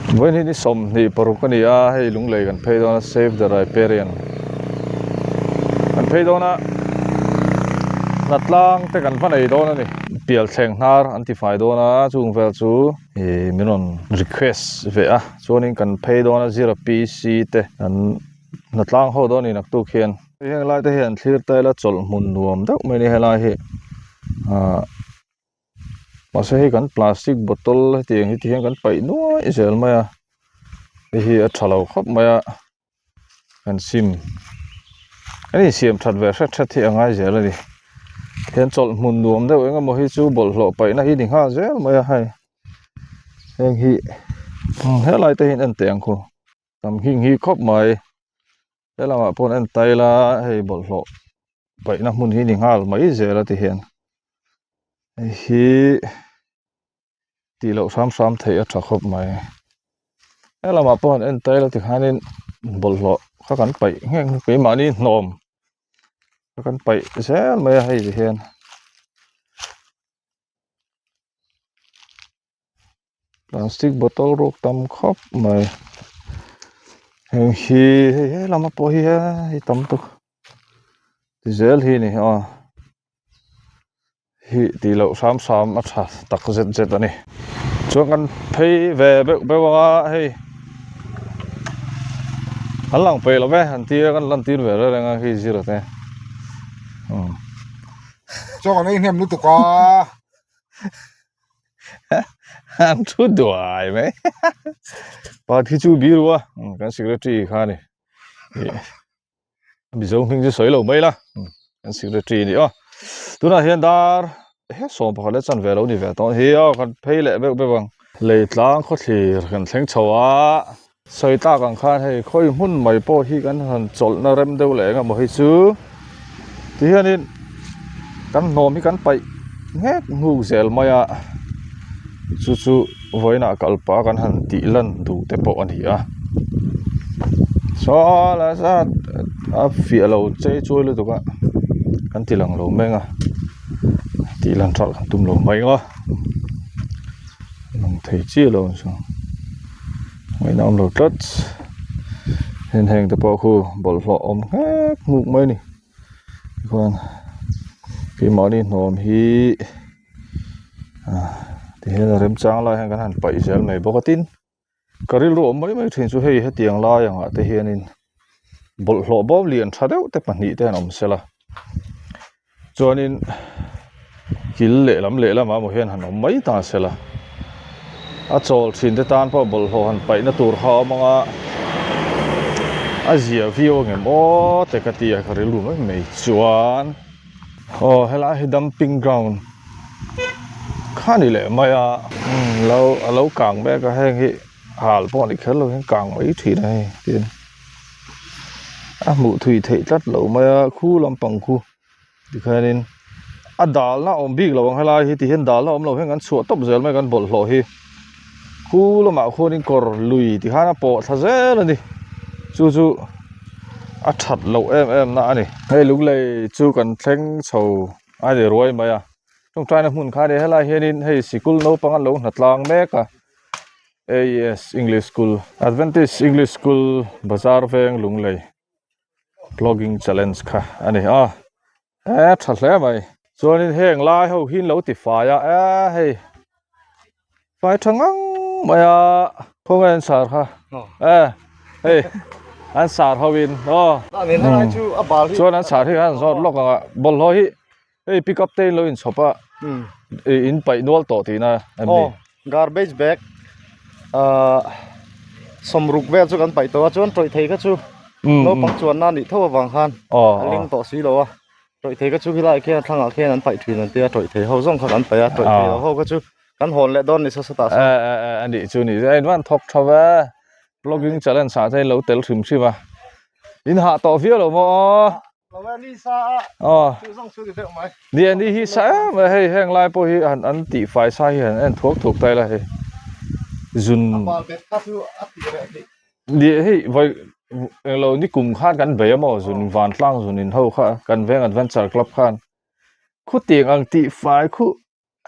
Vawiin hi ni 26 a ni a, hei lunglei kan phei dawn a Save the Riparian kan phei dawn a, hnatlang te kan va nei dawn a ni. Pial thleng hnar an ti fai dawn a, chung vel chu ih min rawn request ve a, chuanin kan phei dawn a zira PC te kan hnatlang ho dawn a ni naktuk hian. Heng lai te hian thlir ta ila chawlh hmun nuam deuh mai a ni helai hi ah. Mahse hei kan plastic bottle hetiang hi ti hian kan paih nuai zel mai a hei hi a tha lo khawp mai a kan sim kan insiam that ve hret hret hi a ngai zel a ni hian chawlh hmun nuam deuh eng emaw hi chu bawlhhlawh paihna hi ni nghal zel mai a hei heng hi helai te hian en teh ang khu tam hing hi khawp mai. He lamah pawh en ta ila hei bawlhhlawh paihna hmun hi ni nghal mai zel a ti hian hei hi tih loh hram hram theih a tha khawp mai he lamah pawh han en ta ila tikhanin bawlhhlawh kha kan paih nghek keimahni hnawm kha kan paih zel mai a hei ti hian. Plastic bottle ruk tam khawp mai heng hi hei he lama pawh hi hei tam tuk ti zel hi ni a hi tih loh hram hram a tha tak zet zet a ni chuan kan phei ve beuh beuh ang a hei an lang peih lo ve an tir a kan lan tir ve reng a hei zira te umm. Chaw kan ei hnem lutuk a. An thu duai mai Pakhat khi chu biru a kan secretary kha a ni Mizo hming chu sawi lo mai la kan secretary a ni aw tunah hian dar he sawm pakhat leh chanve lo ni ve tawh hi aw kan phei leh beuh beuh ang lei tlang khawthlir kan thleng chho a. Sawi tlak ang khan hei khawi hmun mai pawh hi kan han chawlhna rem deuh leh eng emaw hi chu tihianin kan hnawm hi kan paih nghek nghuk zel mai a chu chu vawiinah kalpah a kan han tih lan duh te pawh a ni a saw la zat a fiah lo chei chuai lutuk a kan ti lang lo meng a tih lan ṭalh kan tum lo mai ang a. Lang thei chiah lo chu ngaihna awm lo tlat heng heng te pawh khu bawlhhlawh awm nghek nghuk mai a ni tikhuan keimahni hnawm hi ah tihian a remchang lai hian kan han paih zel mai bawk a tin ka rilru awm mai mai thin chu hei hetiang lai angah te hianin bawlhhlawh bawm lian tha deuh te pahnih te han awm sela chuanin kil lehlam lehlamah emaw hian han awm mai ta sela a chawl thin te tan pawh bawlhhlawh han paihna tur kha a awm ang a a zia viau ang em aw te ka ti a ka rilru mai mai chuan aw helai hi dumping ground kha a ni leh mai a umm lo a lo kang mek a heng hi hal pawh a ni kher lo hian kang mai thin a hei tin. A hmuh thui theih tlat lo mai a khu lampang khu tikhianin a dalna a awm bik lo ang helai hi tihian dalna awm lo hian kan chhuah tawp zel mai kan bawlhhlawh hi khu lamah khuanin kawr lui tikhan a pawh thla zel a ni chu chu a that loh em em na a ni hei lunglei chu kan thleng chho a ni ruai mai a tawngtaina hmun kha a ni helai hianin hei sikul naupang an lo hnatlang mek a. AES English School Adventist English School Bazar veng Lunglei Plogging Challenge kha a ni a e tha hle mai chuanin heng lai ho hi an lo ti fai a e hei fai tha ngang mai a khawnge an sar kha e hei an sar ho in aw chuan an sar hi an zawt lawk ang a bawlhhlawh hi Hei pick up te in lo inchhawp a ih in paih nual tawh tihna em ni? Aw garbage bag ahh sawmruk vel chu kan paih tawh a chuan tawih thei kha chu naupang chuanna a nih tho avang khan a ling tawh si lo a tawih thei kha chu helaiah khian a thlangah khian an paih thin an tia tawih thei ho zawng kha kan paih a tawih thei lo ho kha chu kan hawn leh dawn ni saw sawtah sawn. E e e a nih chu ni a invan thawk tha ve plogging challenge ah te in lo tel hrim hrim a in hah tawh viau lo maw aw. Ni a ni hi sa em a hei heng lai pawh hi han an tih fai sa hi han en thuak thuak ta ila hei zun ni hei vawi englo ni kum khan kan bei a maw zun vantlang zun in ho kha kan veng adventure club khan khutiang ang tih fai khu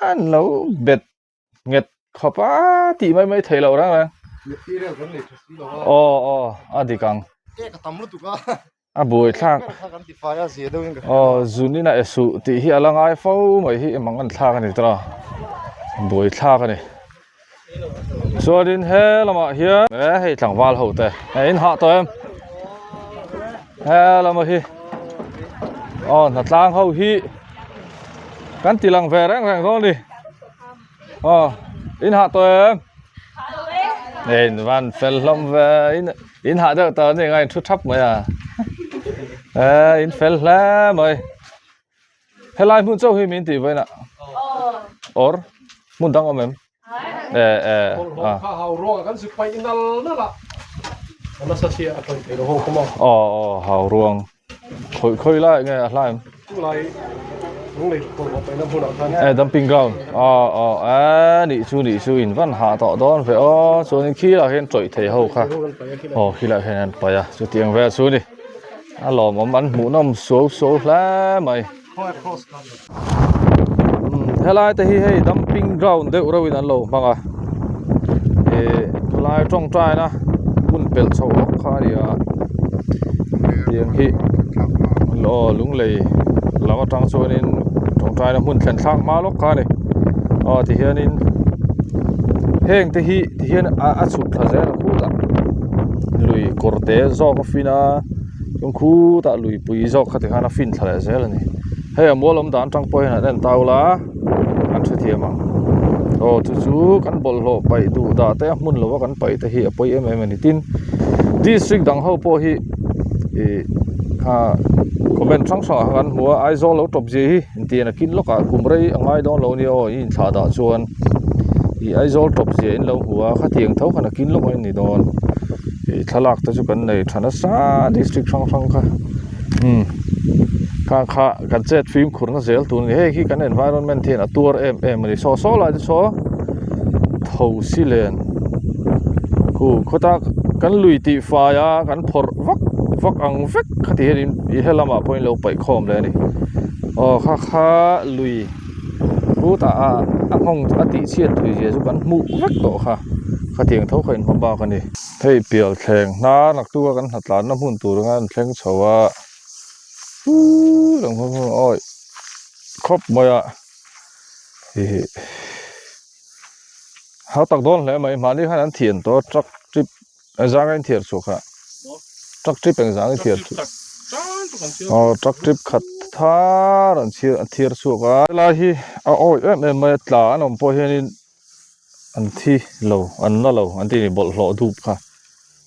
an lo bet nghet khawp a tih mai mai theih loh reng reng. Material kan nei tha si lo a. Aw aw a dik ang. Cake a tam lutuk a. A buai thlak. Kha kan ti fai a zia deuh in ka hria. Aw zunin a e suh tih hi a la ngai fo mai hi mang an thlak a ni tawh a. Buai thlak a ni. Chuanin he lamah hian e hei tlangval ho te e in hah tawh em? He lamah hi aw hnatlang ho hi kan ti lang ve reng reng dawn a ni. Aw in hah tawh em? In van fel hlawm ve in in hah deuh tawh a ni ngai in thu thap mai a e in fel hle mai helai hmun chauh hi min tih vawiin ah or hmun dang awm em e e a aw aw hau ruang Khawi khawi lai nge a hlai em? E dumping ground aw aw e nih chu nih chu in van hah tawh dawn ve aw chuanin khilah hian tawih thei ho kha aw khilah hian an paih a chutiang vel chu ni a lawmawm an hmuhnawm suau suau hle mai helai te hi hei dumping ground deuh reuh in an lo hmang a ih khawlai tawngtai na hun pelh chhoh lawk kha a ni a tiang hi aw lunglei lam atang chuanin tawngtai na hmun thlen thlak hma lawk kha a ni aw tihianin heng te hi tihian a chhuk thla zel a khutah lui kawr te zawk a fin a. Chuan khutah luipui zawk kha tikhan a fin thla leh zel a ni hei a mual awm dan atang pawh hian an en tau la an hrethiam ang aw chu chu kan bawlhhlawh paih duh dah te a hmun lova kan paih te hi a pawi em em a ni tin district dang ho pawh hi ih kha comment hrang hrang ah khan kan hmu a Aizawl lo tawp zia hi intian a kin lawkah kum rei a ngai dawn lo a nia aw i inthlah dah chuan ih Aizawl tawp zia in lo hmu a khatiang tho khan a kin lawk a ni dawn. Ih thlalak te chu kan nei tha nasa district hrang hrang kha umm khang kha kan chet fimkhur na zel tur a ni hei hi kan environment hian a tuar em em a ni saw saw lai te saw tho si len khu khawta kan lui tih fai a kan phawrh vak vak ang vek khati hian in helamah pawh in lo paih khawm leh a ni aw kha kha lui khutah a a nghawng a tih chhiat thui zia chu kan hmuh vek tawh kha khatiang tho kha inhma bak a ni. Hei pial thleng hnar naktuk a kan hnatlanna hmun tur anga an thleng chho a huuu lang hmun hmun awi khawp mai a ih hau tak dawn hle mai mahni khan an thian tawh a truck trip engzang a inthiar chhuah kha truck trip engzang a inthiar chhuah aw truck trip khat thar an chhiar an thiar chhuak a helai hi a awi em em mai a tla an awm pawh hianin an thi lo an na lo an ti ni bawlhhlawh dup kha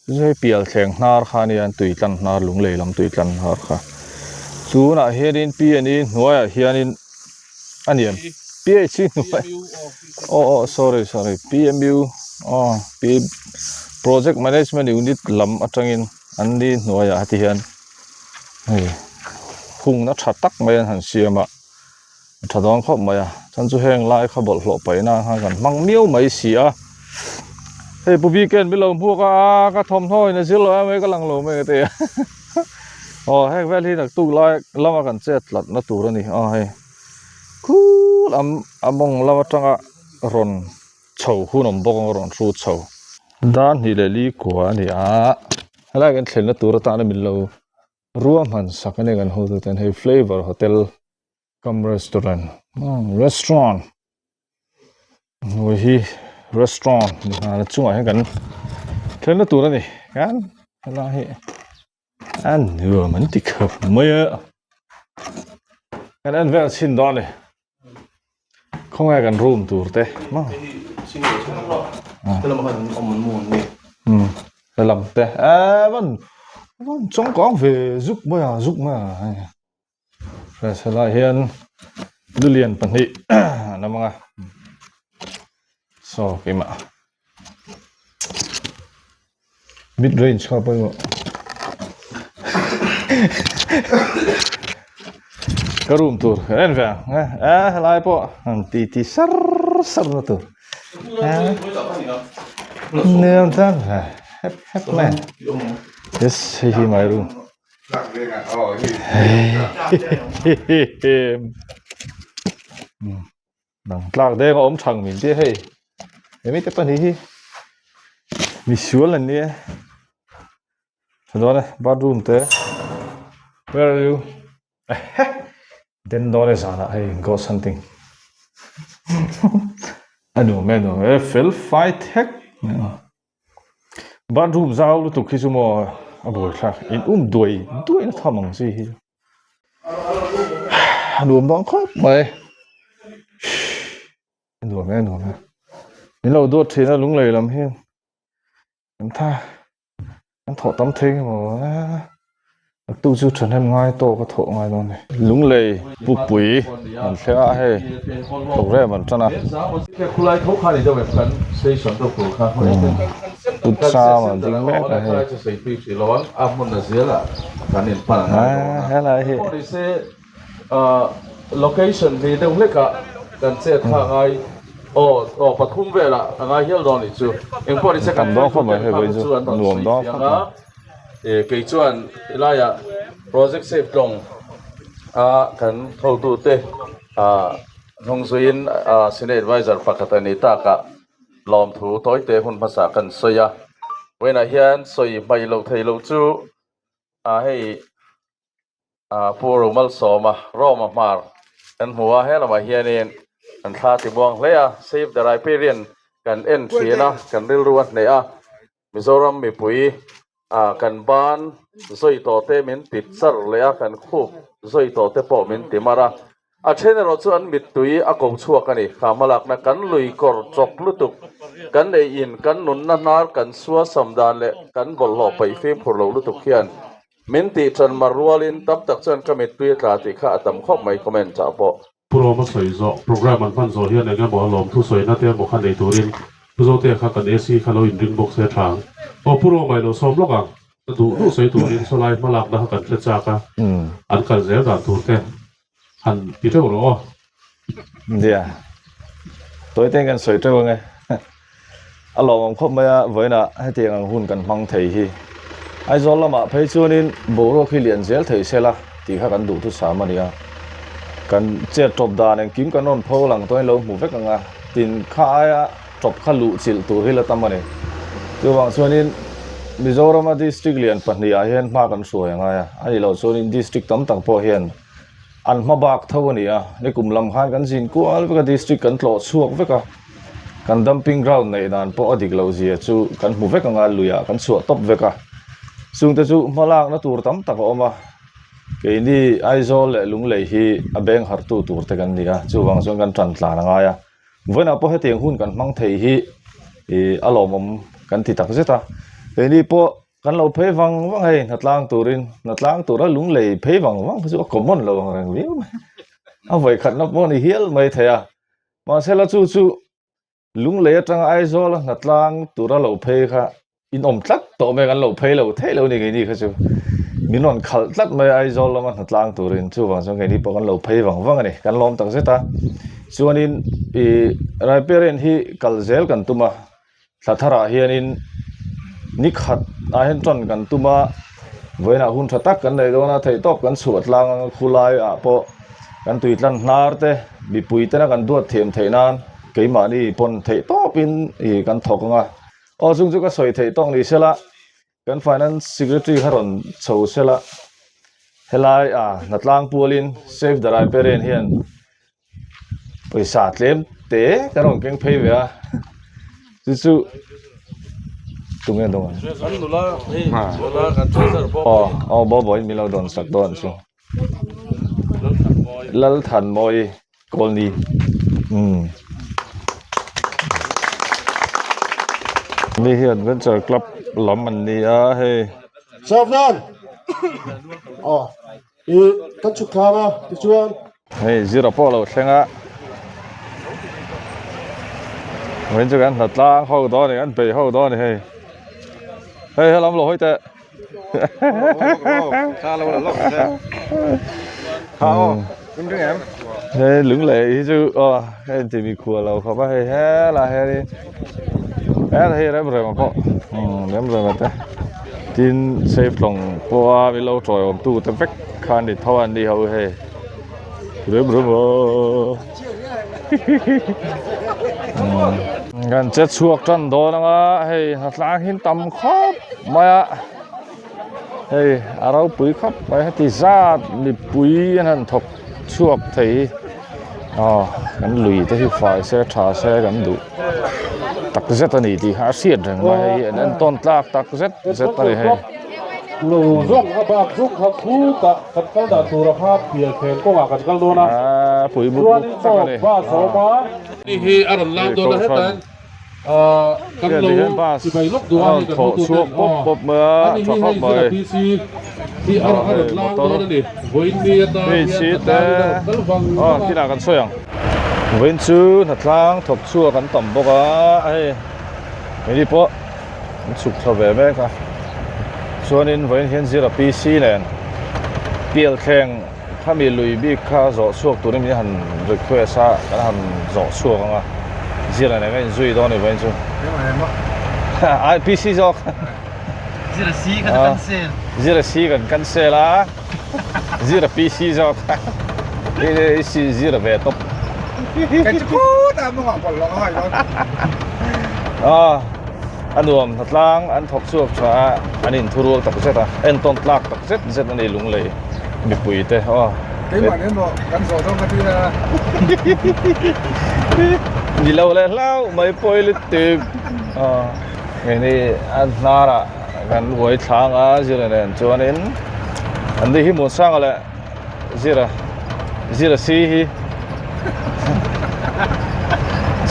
chu hei pial thleng hnar kha a nia an tui tlan hnar lunglei lam tui tlan hnar kha tunah hianin p and e hnuaiah hianin a ni em PHC hnuai aw aw sorry sorry PMU aw P project management unit lam atangin an ni hnuaiah heti hian hei hungna tha tak mai an han siam a. A tha dawn khawp mai a chuan chu heng lai kha bawlhhlawh paih nan khan kan hmang miau mai si a hei pu weekend min lo hmuak a ka thawmhnaw in a zir lo em mai ka lang lo mai ka ti a aw heng vel hi naktuk lai lama kan chet tlat na tur a ni aw hei khul am a mawng lam atanga rawn chho hun awm bawk ang rawn hrut chho dan hnih leh li kua a ni a helai kan thlenna tur atana min lo Ruahman sak a ni kan hotu ten hei flavour hotel cum restaurant restaurant hnuai hi restaurant ni nghal a chungah hian kan thlenna tur a ni kan helai hi a nuam an ti khawp mai a kan en vel chhin dawn a ni. Khawnge kan room tur te maw helam te eee van van changkang ve zuk mai a zuk mai a hei fresh helai hian lulian pahnih an awm ang a saw keimah. Mid range kha pawimawh ka room tur ka en ve ang e helai pawh han ti ti sar sar na tur niam tan hep hep mai yes hei hi my room Nang tlak deng a awm thang min tia hei hemi te pahnih hi Misual an ni e. Tha dawn e bathroom te where are you ehe den dawn e zanah hei ghost hunting a nuam e a nuam e fel fai thek bathroom zau lutuk hi chu maw a buaithlak in um duai duai na tham ang chi hi a nuam dawn khawp mai. A nuam e a nuam e min lo duat thin a lunglei lam hian Kan tha kan thawh tam thei nge maw naktuk chu thahnem ngai tawk a thawh ngai dawn a ni. Lunglei pupui an thleng a hei programme an tan a. Put sam an ding mek a hei. Helai hi. Location ni deuh hlek ah kan chet kha a ngai aw aw pathum vel ah a ngai hial dawn anih chu engpawh nise kan hruaitu ten kha chu an rawn sawi fiang a eh kei chuan helai ah project safe tlawng a kan hotu te ah hnung zuiin ah senior adviser pakhat a ni tak ah lawmthu tawite hun hmasa kan sawi a vawiinah hian sawi hmaih loh theih loh chu ah hei. Ah Pu Rumalsawma Roma hmar kan hmu a, he lamah hianin kan thla ti muang hle a, Save the Riparian kan en thin a, kan rilru a hneh a, Mizoram mipui ah kan ban zawi tawh te min ti char leh a, kan khup zawi tawh te pawh min ti mar a, a then erawh chu an mittui a ko chhuak a ni, kha hmalakna kan lui kawr chawp lutuk, kan ei in kan nunna hnar kan suasam dan leh kan bawlhhlawh paih fimkhur lo lutuk hian Min tih ṭan mar rualin tam tak chuan ka mittui a tla tih kha a tam khawp mai comment ah pawh. Pu Roma sawi zawh, program an hman zawh hian eng emaw a lawm thusawina te emaw kha nei turin Pu Zotea kha kan AC kha lo inring bawk se tha ang. Aw Pu Roma i lo sawm lawk ang, ka duh duh sawi turin sawlai hmalakna kha kan hre chak a, an kal zel dan tur te han ti teuh rawh aw. Nia, tawi te kan sawi teuh ange. A lawmawm khawp mai a, vawiinah hetiang ang hun kan hmang thei hi. Aizawl lamah phei chuanin boruak hi lian zel thei se la tih kha kan duhthusam a ni a. Kan chet tawp dan engkim kan rawn pho lang tawhin lo hmu vek ang a, tin kha aia tawp kha luh chilh tur hi la tam a ni. Chuvang chuanin Mizorama district lian pahnihah hian hma kan hruai a ngai a, a nih loh chuanin district tam tak pawh hian An hma bak tho a ni a, nikum lam khan kan zin kual vek a, district kan tlawh chhuak vek a, kan dumping ground neih dan pawh a dik loh zia chu kan hmu vek ang a, luiah kan chhuah tawp vek a, chungte chu hma lakna tur tam tak a awm a, keini Aizawl leh Lunglei hi a beng harhtu tur te kan ni a, chuvang chuan kan tan tlan a ngai a, vawiinah pawh hetiang hun kan hmang thei hi ih a lawmawm kan ti tak zet a, keini pawh. Kan lo phei vang vang hei hnatlang turin hnatlang tura lunglei phei vang vang chu a common lo ang reng viau mai a vawi khatna pawh a ni hial mai thei a mahse la chu chu lunglei atanga Aizawl a hnatlang tura lo phei kha in awm tlat tawh mai kan lo phei lo theih lo a ni keini kha chu min rawn khalh tlat mai a Aizawl lama hnatlang turin chuvang chuan keini pawh kan lo phei vang vang a ni kan lawm tak zet a chuanin ih Raipiaren hi kal zel kan tum a. Thla tharah hianin ni khat ah hian tan kan tum a, vawiinah hun tha tak kan nei dawn a, theihtawp kan chhuah tlang anga khulai ah pawh kan tui tlan hnar te mipui tena kan duat thiam theih nan keimahni pawn theihtawpin ih kan thawk ang a, aw chung chu ka sawi theih tawk ni sela. Kan Finance Secretary kha rawn chho sela, helai ah hnatlang pualin Save the Riparian hian pawisa tlem te kan rawn keng phei ve a, chu chu tunge dawn aw aw Bobo-in min lo dawn sak dawn chu. Lalthanmawi Kawlni umm mi hi adventure club lam an ni a hei. Servdan aw i kan chhuk thlang a tichuan. Hei zira pawh a lo thleng a vawiin chu kan hnatlang ho dawn a ni kan bei ho dawn a ni hei hei helam lo hawi teh. Hei lunglei hi chu aw hei inti mikhua lo khawp a hei helai hianin helai hi rem rem a pawh umm rem rem a te tin safe tlawng pawha min lo tawiawm tu te vek kha an ni tho a an ni ho hei rem rem aw. Kan che chhuak tan dawn anga hei hnatlang hi tam khawp mai a hei a ropui khawp mai heti zat mipui an han thawk chhuak thei hi aw kan lui te hi fai se tha se kan duh tak zet a ni tih kha a hriat reng mai hei an entawn tlak tak zet zet a ni hei. Lo zawng a bak zawng kha khutah kan kal dan tura kha pial thleng kawngah kan kal dawn a chuanin chaw bus a awm a. Ni hi a rawn lang dawn a hetan kan lo chibai lawk duh a hei kan hotu ten aw ani hi hei zira PC hi a rawn lang dawn a ni vawiin ni atan hian hnatlang in a rawn kal vang vang a. Kinah kan sawi ang vawiin chu hnatlang thawk chhuak an tam bawk a hei keini pawh an chhuk thla ve mek a chuanin vawiin hian zira PC nen pialthleng Khami lui bik kha zawh chhuak turin min han request a, kan han zawh chhuak ang a, Zira nen ka inzui dawn ni vawiin chu. Ai PC zawk. Zira C kan cancel. Zira C kan cancel a, Zira PC zawk. Hei si Zira ve tawp. Kei chu khutah mawngah bawlh lawng a hai dawn. Ah, a nuam hnatlang an thawk chhuak tha a, an inthurual takzet a, entawn tlak takzet zet a ni lunglei. Mipui te aw. Keimah nen maw kan zawh dawn ka ti a. Ni lo leh hlau mai pawi lutuk. Aw keini a hnarah kan uai thlang a Zira nen chuanin an ni hi Muansanga leh Zira Zira si hi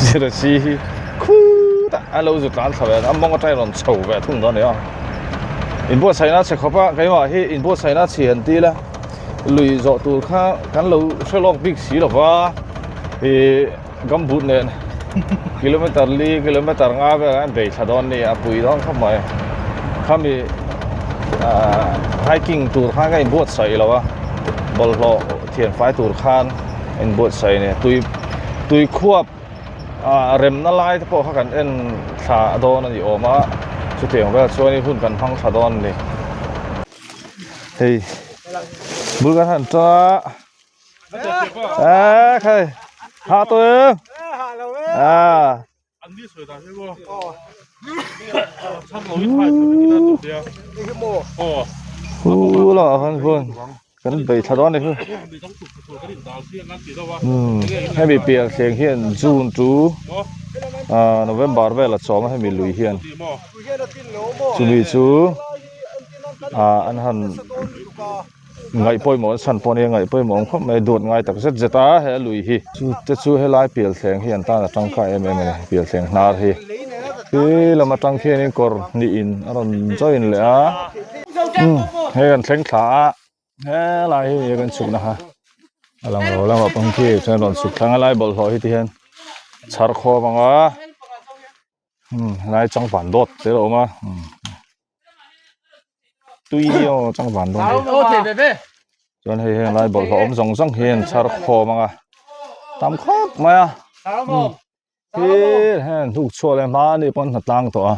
Zira si hi khutah a lo zu tlan thla ve a mawng atangin rawn chho ve thung dawn a ni aw. Inbuatsaihna chhe khawp a keimah hi inbuatsaihna chhi han ti ila lui zawh tur kha kan lo hre lawk bik si lo va ih gumboot nen kilometer li kilometer nga vel an bei thla dawn a ni a pui dawn khawp mai khami ah hiking tur khan ka inbuatsaih lo a bawlhhlawh thianfai tur khan inbuatsaih a ni tui tui khuap. ah remna lai te pawh kha kan en thla dawn a ni awm a chutiang vel chuan in hun kan hmang thla dawn a ni hei bul kan han tan a eh khai ha tawh em ah Hu lamah khan chuan kan bei thla dawn a ni chu umm hemi pian thleng hian June to ah November vel a chawm a hemi lui hian chumi chu ah an han. Ngaih pawimawh an chhan pawh nia ngaih pawimawh awm khawp mai dawt ngai tak zet zet a he lui hi chu te chu helai pial thleng hi an tan a tangkai em em a ni pial thleng hnar hi khi lam atang khianin kawr hnih in a rawn join leh a umm hei kan thleng thla a helai hi kan chhukna kha a lang lo lamah pawh khi chuan rawn chhuk thlang a lai bawlhhlawh hi ti hian chhar khawm ang a umm helai changvan dawt te a awm a umm. tui hi aw changvan dawn hi chuan hei heng lai bawlhhlawh awm zawng zawng hi an chhar khawm ang a tam khawp mai a hi heng hnuk chhuah leh hma anih pawn hnatlang tawh a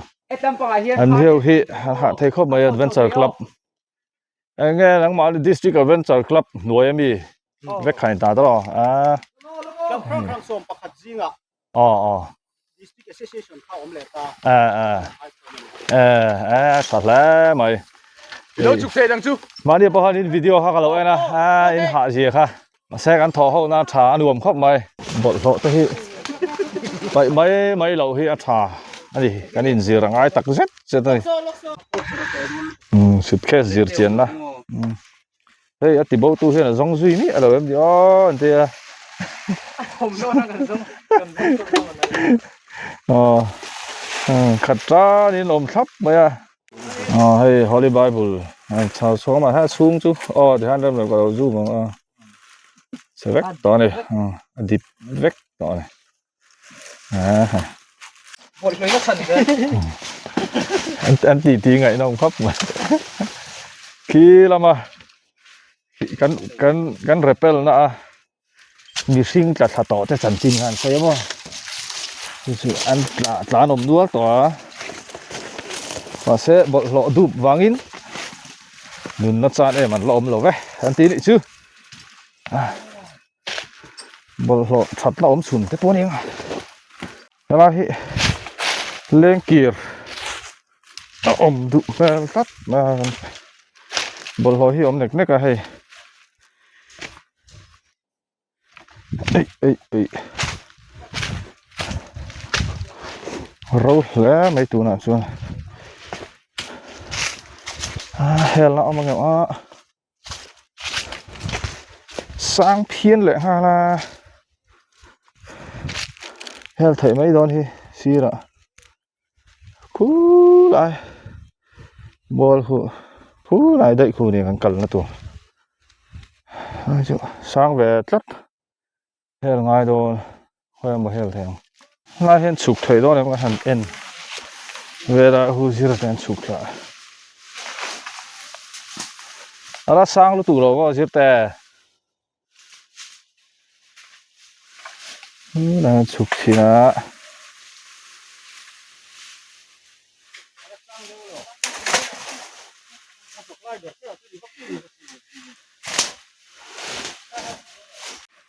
an heu hi a hah thei khawp mai adventure club eng nge nangmah district adventure club hnuai ami vek kha ni ta tawh a aw aw District Association kha awm leh ta. A a e e tha hle mai. Lo chuk thei dang chu. Mahni pawh khan in video kha ka lo en a, a in hah zia kha. Mahse kan thawh ho na tha a nuam khawp mai. Bawlhhlawh te hi paih mai mai loh hi a tha a ni. Kan inzir a ngai tak zet zet a ni. Umm suitcase zir chianna. Hei a ti bo tu hian a zawng zui miah lo em ni aw an ti a. Aw khat tan in awm thlap mai a. Aw hei Holy Bible chho chhawm ah hian a chhung chu aw tihian rem lo ka lo zoom ang a. Chhe vek tawh a ni a dip vek tawh a ni. An ti ti ngaihnawm khawp mai khi lama kan kan kan repel na a mihring tla thla tawh te chanchin kha an sawi a maw chu chu an tla tlan awm nual tawh a mahse bawlhhlawh dup vangin nunna chan em an la awm lo ve an ti nih chu. Bawlhhlawh thatna awm chhun te pawh a ni ang helai hi. Lengkir a awm duh hmel tlat mai a bawlhhlawh hi a awm nek nek a hei eih eih eih ro hle mai tunah chuan helna a awm ang em a. Sang phian leh nghal a hel theih mai dawn hi sirah khulai ball khu khulai daih khu nen kan kalna tur a chu sang ve tlat. Hel ngai dawn khawi emaw hel thei ang helai hian chhuk theih dawn em ka han en vel a hu zir te an chhuk thla a la sang lutuk lo maw zir te helai an chhuk thin a.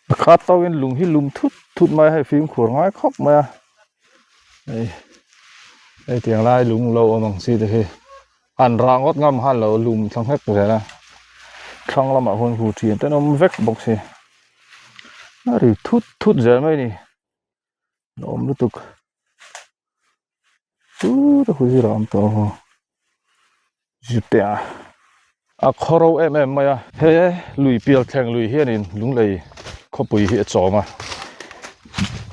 A khat tawkin lung hi lum thut thut mai a hei fimkhur ngai khawp mai a hei hei tiang lai lung lo awm ang chi te hi han rah ngawt ngam han lo lum thla nghek zel a thlang lamah huan hu thian te an awm vek bawk si a ri thut thut zel mai a ni a awm lutuk chu te khu zirah a awm tawh a zute a a khaw ro em em mai a he lui pial thleng lui hianin lunglei khawpui hi a chawm a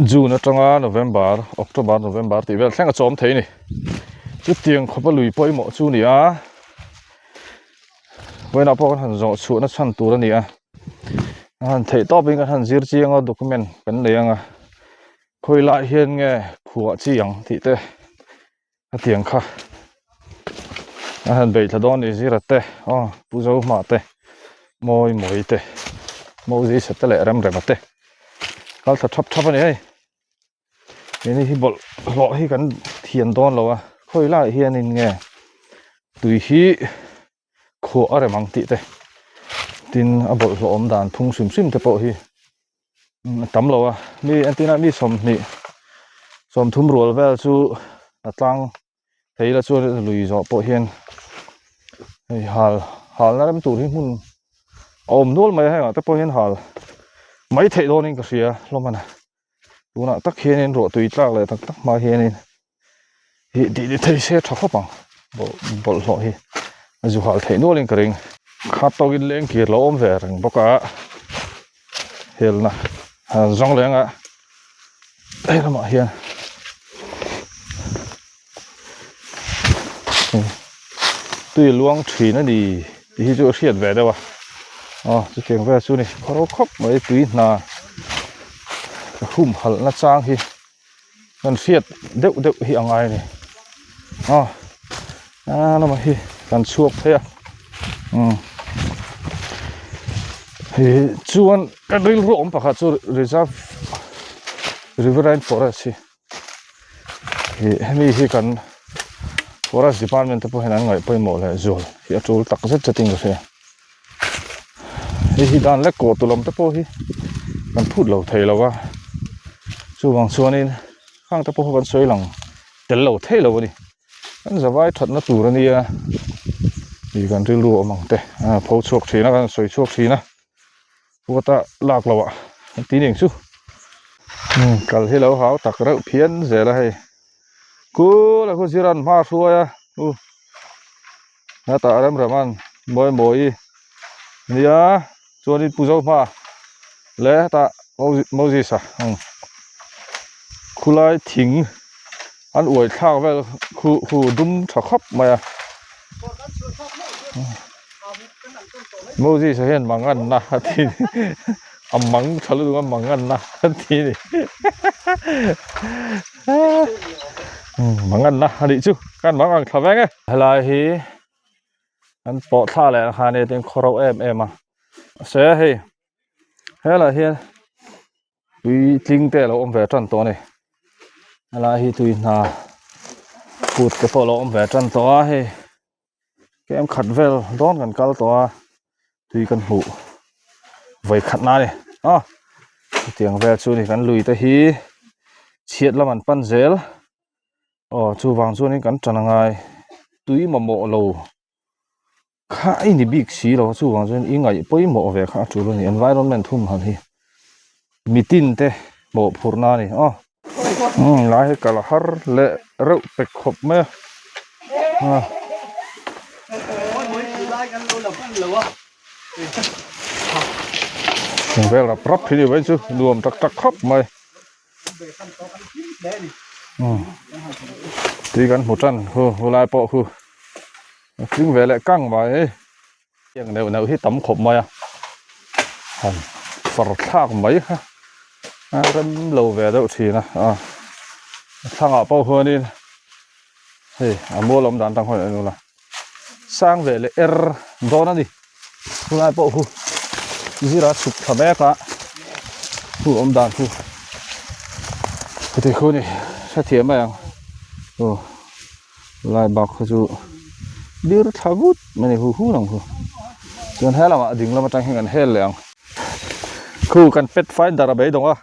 june atanga november october november tih vel thleng a chawm thei a ni chutiang khawpa lui pawimawh chu a ni a vawiinah pawh kan han zawh chhuahna chhan tur a ni a a han theih tawpin kan han zir chiang a document kan nei ang a khawi lai hian nge khuah chi ang tih te. Hetiang kha a han bei thla dawn ni zira te aw pu zo hma te mawi mawi te moses te leh rem rema te kal thla thap thap a ni hei keini hi bawlh hlawh hi kan thian dawn lo a khawi lai hianin nge tui hi khuah a rem ang tih te tin a bawlhhlawh awm dan phung hrim hrim te pawh hi a tam lo a mi entirna mi 20 30 rual vel chu a tlang thei la chuan lui zawh pawh hian hei hal halna rem tur hi hmun a awm nual mai a hengah te pawh hian hal mai theih dawnin ka hria hlawm a ni tunah tak hianin ruahtui tlak leh tak tak hma hianin hi tih ni thei se tha khawp ang bawlhhlawh hi a zu hal theih nualin ka ring khat tawkin leng kir lo awm ve reng bawk a helna han zawng leng a hei lamah hian tui luang thin a ni tih hi chu a hriat ve deuh a aw chutiang vel chu a ni khaw khawp mai tui hna humhalh na chang hi. Kan hriat deuh deuh hi a ngai a ni aw a lamah hi kan chhuak phei a umm hei chuan ka rilru awm pakhat chu reserve riverine forest hi ih hemi hi kan forest department te pawh hian an ngaih pawimawh leh zual hi a tul tak zet zet in ka hria. Hei hi dan lek kawh tu lam te pawh hi kan phut lo thei lo a chuvang chuanin khang te pawh kha kan sawi lang tel lo thei lo a ni kan zavai thatna tur a nia tih kan rilru awm ang te a pho chhuak thin a kan sawi chhuak thin a puata lak loh ah kan ti ning chu kal hi lo hau tak reuh phian zel a hei kul a khu ziran hma hruai a u. Hetah rem rem an mawi mawi nia chuanin pu Zohma leh hetah Moses a ang khulai thing an uai thlak vel khu khu dum tha khawp mai a Moses a hian manganna a ti a mang tha lutuk a manganna a ti a ni manganna a nih chu kan mang ang thla veng e. Helai hi an pawh thla leh ang khan tin khaw rauh em em a mahse hei helai hian tui tling te alo awm ve tan tawh a ni helai hi tui hna kut te pawh alo awm ve tan tawh a hei kem khat vel dawn kan kal tawh a tui kan hmuh vawi khat na a ni aw hetiang vel chu a ni kan lui te hi chhiat lam an pan zel. Aw chuvang chuanin kan tan angai tui mamawh lo kha a ni bik si lo chuvang chuan i ngaih pawimawh ve kha a tul a ni environment thum han hi mitin te mawhphurhna a ni aw umm lai hi kal har leh reuh pek khawp mai a a. Vel rap rap hi ni mai chu nuam tak tak khawp mai. Tui kan hmu tan khu hu lai pawh khu a tling ve leh kang mai heng neuh neuh hi tam khawp mai a han far thlak mai kha a rem lo ve deuh thin a a thlangah pawh huanin hei a mual awm dan tang hawn en ula. Sang ve leh er dawn a ni tunlai pawh hu zira chhuk thla mek a hu awm dan chu heti khu ni hrethiam mai ang aw lai bak kha chu bir thla vut mai ni hu hu lang hu chuan he lamah ding lam atang hian kan hel leh ang khu kan pet finder a beidawng a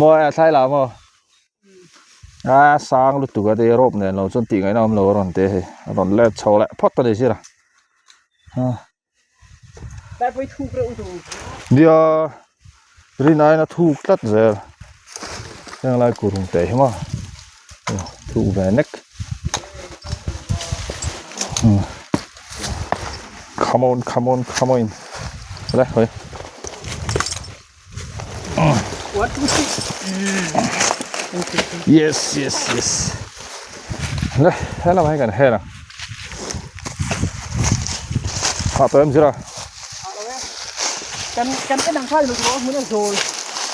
mawi a thlai lah maw. A sang lutuk a te rope nen lo chuan tih ngaihna awm lo a rawn ti a hei a rawn let chho leh phawt a ni sir a nia rin aiin a thuk tlat zel heng lai kurung te hi maw thuk ve nek come on come on come on le hawi. Yes, yes, yes. Le, he lamah hi kan hel ang. Hah tawh em zira? Kan kan en ang khan lut rawh hmun a zawl.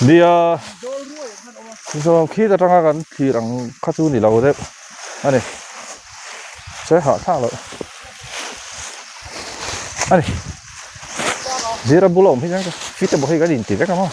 Nia. Zawl ruai ang khan awm a. Zawm khi ta tanga kan thlir ang kha chu ni lo deuh ani. Che hah thlak loh. Ani. Zira bula awm hi chuan ka fit emaw hi kan inti vek ang aw.